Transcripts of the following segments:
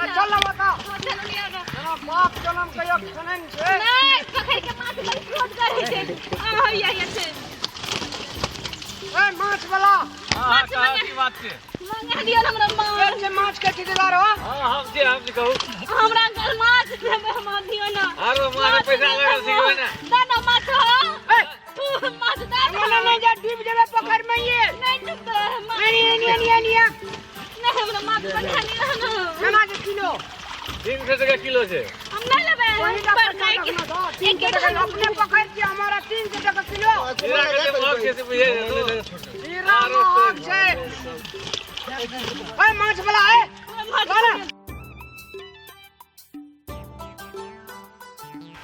ना। चल ना बता। हाँ, चलू लिअ ना। तोरा बाप जनम कहियो खेने नहि छै। नहि, पोखरि के माछ बड़ी सोचगर होइ छै। आ, हैया, हैया छै। ए माछ वाला। हाँ, माछ कहाँ मंगा- की बात छै? मंगा दियौ ने हमरा माछ। के छै माछ के ठेकेदार हो? हाँ, हम छी, हम छी, कहू। हमरा घर माछ देबै, हमरा दियौ ना। आरो माछ पैसा लगल छै कि ने? दे ना माछ हो। ए तू माछ दे ना ना। ना नहीं जा, डूब जेबे पोखर में ये। नहीं डूबतै माछ। नहीं नहीं नहीं नहीं। नहीं, हमरा माछ मंगा दियौ ना। केना के किलो? 300 टका किलो छै। हम नहीं लेबै। वही टा पर पैसा खाइके- रखना दो। 300 एक टका अपने पोखर के हमारा 300 टका किलो। जीरा के महग छै से बुझै छै तू। जीरा महग छै। ए माछ वाला ए। माछ ना।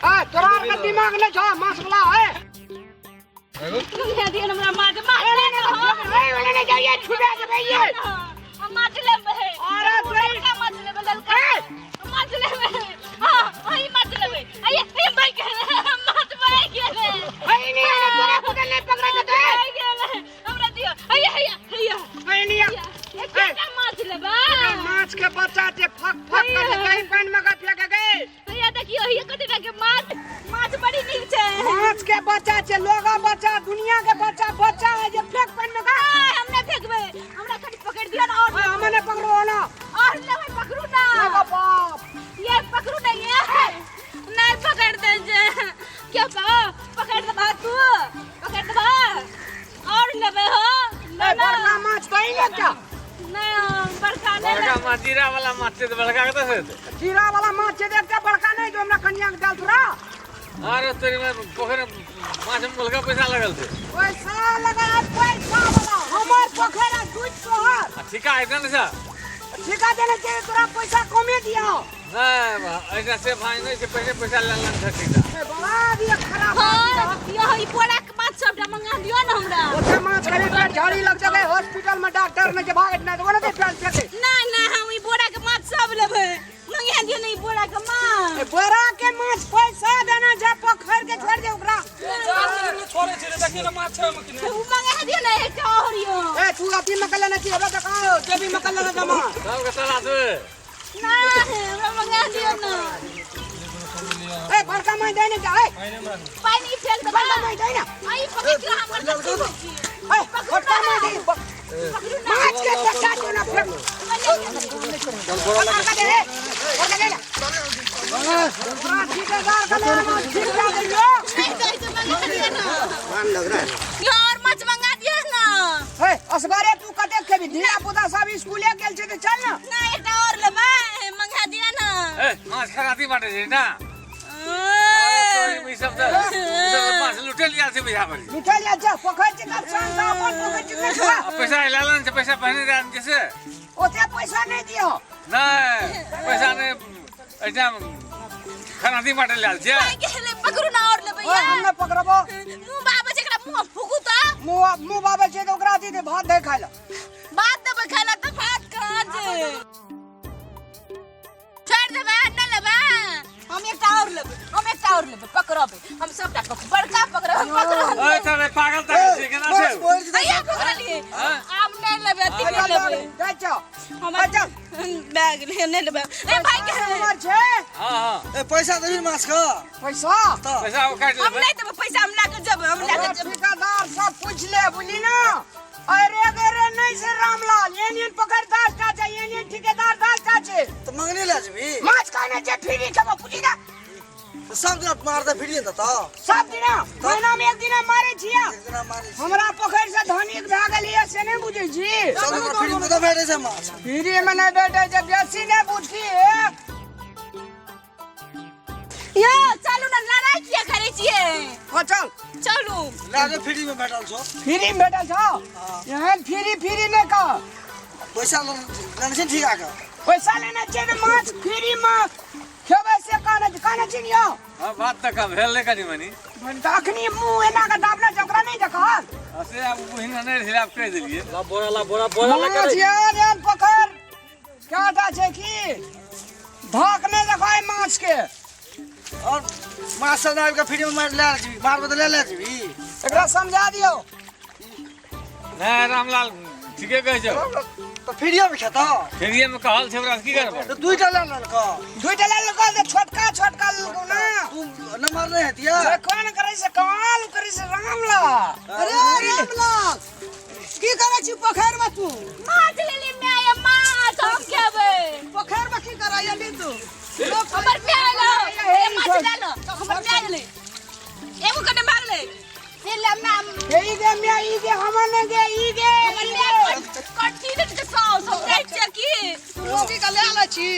ए तोरा आर के दिमाग नहीं छौ माछ वाला ए। मंगा दियौ ना हमरा माछ। माछ ए दे नहीं ना हो। ए ओने नहीं जाइए छुबे देबै ये। हम माछ लेबै। अरे तोरी ललका माछ लेबै, ललका। ए माछ लेबै। हाँ, वही माछ लेबै। आइए, आइए, भागि गेलै। माछ भागि गेलै। ए नहीं नहीं तोरा पकड़ नहीं पकड़े के माछ भागि गेलै। हमरा दियौ। हैया, हैया, हैया। ए नहीं एकटा माछ लेबै। माछ के बच्चा जे फक फक कर गई पानि में का फेंक गई। हैया देखियौ, हैया कते टा के माछ। माछ बड़ी नीक छै। माछ के बच्चा छै लोग बच्चा दुनिया के बच्चा बच्चा है जे फेंक पानि में का। आय, हम नहि फेंकबै। हमरा कनि पकड़ि दियौ ने और। ए हमें नहीं पकड़ो ना। और लेबै, पकड़ू ना। लोग बाप। ये पकड़ू ना ये। नहीं पकड़ दे जे। क्या बा? पकड़ दबा तू। पकड़ दबा। और लेबै हो। ए बड़का माछ दही ले क्या? नहीं, बड़का नहीं बड़का लेबै। माछ जीरा वाला माछ छै तऽ बड़का कतऽ से हेतै? जीरा वाला माछ छै एकटा बड़का नहीं जो हमरा कनिया के दाल तोरा। अरे तोरी में पोखरि में माछ में बड़का पैसा लगल छै। पैसा लगा पैसा वाला हमर पोखर आ दूध तोहर। आ ठीका हेतै ने सर? ठेका देने छै तोरा पैसा कमे दिया। नहि, ऐसा से भाई नहि छै, पहिने पैसा लेलन छै ठीका। ए बड़ा दिया खराब। हाँ, यह ई बोरा के माछ सबटा मंगा दियौ ने हमरा। ओते माछ खाली पेट झाड़ी लग जगह हॉस्पिटल में डॉक्टर ने जे भागत ना तो ने पेट फेंके। ना ना, हम ई बोरा के माछ सब लेबै। मंगा दियौ ने ई बोरा के माछ। ए बोरा के माछ पैसा देना जा पोखर के छोड़ दे ओकरा। छोड़े छै रे, देखिए ने माछ छै ओहिमे कि नहि। उ मंगा दियौ ने एकटा और यौ। ए तू अथी में कल ना छी अबे देखाओ जेबी में कल ना जमा। सबके तलाशबै। ना, हमरा मंगा दियौ ने। ए बड़का माछ दे ने जा ए। पानी फेंक देबै। बड़का माछ दे ना। आई पकड़ के हमर कथी होइ छी। ए बड़का माछ दे। पकड़ू ना। माछ के बच्चा जो ना फेंक। बड़का दे रे। बड़का दे ना। तोरा ठेकेदार के ले माछ ठीक जा दियो। नहीं तो ऐसे मंगा दियौ ना। यो और माछ मंगा दियौ ना। ए असगरे तू कते खेबी? धिया पुता सब स्कूले गेल छै त चल ना। ना, एकटा और लेबै, मंगा दियौ ना। ए माछ खराती बाटे छै ना। अरे तोरी ई सब तऽ ई सब तऽ माछ लुटल आयल छै बुझा पड़ी। लुटल आयल छै पोखरि छै तब सन से अपन पोखरि छै नहि छुआ। आ पैसा लेलन छै, पैसा पहिने दए देने छै से। ओते पैसा नहीं दियो। नहि, पैसा नहि, ऐसा खराती बाटे लायल छै। भागि गेलै, पकड़ू ना और लेबै। ओए हम नहि पकड़बो। मुँह बाबै छै, एकरा मुँह फूकू तऽ। मुँह मुँह बाबै छै तऽ ओकरा अथी दे भात दे खाइ लए। भात देबै खाइ लए तऽ भात कहाँ छै? छोड़ि देबै, नहि लेबै। हम एकटा और लेबै, हम एकटा और लेबै, पकड़बै। हम सबटा पकड़बै, बड़का पकड़बै, हम पकड़बै। ओए तबे पागल तागल छै केना छै? हैया पकड़लियै। हाँ? आब नहि लेबै, अथी नहि लेबै। जाइ छौ। हमर चल। बैग नहि लेबै। ए भाई के हमर छै। हाँ हाँ। ए पैसा देबही माछ के? पैसा? पैसा ओ काटि हम लेबै। नहि देबै पैसा, हम लए कऽ जेबै, हम लए कऽ जेबै। ठेकेदार सब पूछ ले बुझली ना। अरे अरे नहीं से रामलाल एन एन पकड़ 10 टा छै, एन एन ठेकेदार 10 टा छै। तऽ मंगनी लए जेबही? माछ खाने छै फ्री खेबो बुझली ना। सब दिन मार दे फ्री ने तऽ। सब दिना महीना में एक दिना मारे छियै। एक दिना मारै छी। हमरा पोखरि से धनिक भए गेल ये से नहीं बुझै छी। सब दिन फ्री में तऽ भेटै छै माछ। फ्री में नहीं भेटै छै, बेसी नहीं बुझती। यौ चलू ने, लड़ाई किया करै छियै? हाँ चल। चलू। लए जे फ्री में भेटल छौ। फ्री में भेटल छौ? एहन फ्री फ्री नहीं कह। पैसा लेने छै ठीका के। पैसा लेने छै तऽ माछ फ्री में खेबै से कहने छै, कहने छी ने यौ। हाँ, बात तऽ कम भेल नहि कनि मनि। तऽ अखनी मुँह एना कऽ दाबने छै ओकरा नहीं देखल। आ से आब बुझने नहि रहै, आब कहि देलियै। ला बोरा, ला बोरा, बोरा ला माछ एहन एहन पोखरि कएटा छै की धक नहि देखै माछ के। और माछ सब आबि कऽ फ्री में मारि लए जेबही, मारबै तऽ लए लए जेबही। एकरा समझा दियौ। नहि रामलाल ठीके कहै छौ। तऽ फ्रीए मे खेतौ? फ्रीए मे कहल छै ओकरा, की करबै? तऽ दुइटा लए लेलकौ। दुइटा ले लेलको तऽ छोटका छोटका लेलको ना। तू नम्बर नहि हेतियै। से कोन करै छै, कमाल करै छै रामलाल। अरे रामलाल, की करै छी पोखरि में तू? माछ लेली my, माछ हम खेबै। पोखरि में की करै एली तू? हमर my एलो, ए माछ ले लो, हमर my एलै। एगो कने मांगले। ले ले my. हे ई गे my, ई गे हमर ने गे, ई गे। हमर my कट्ठी दे के सौ सौ जाइ छै की? तू रोटी के ले लै छी।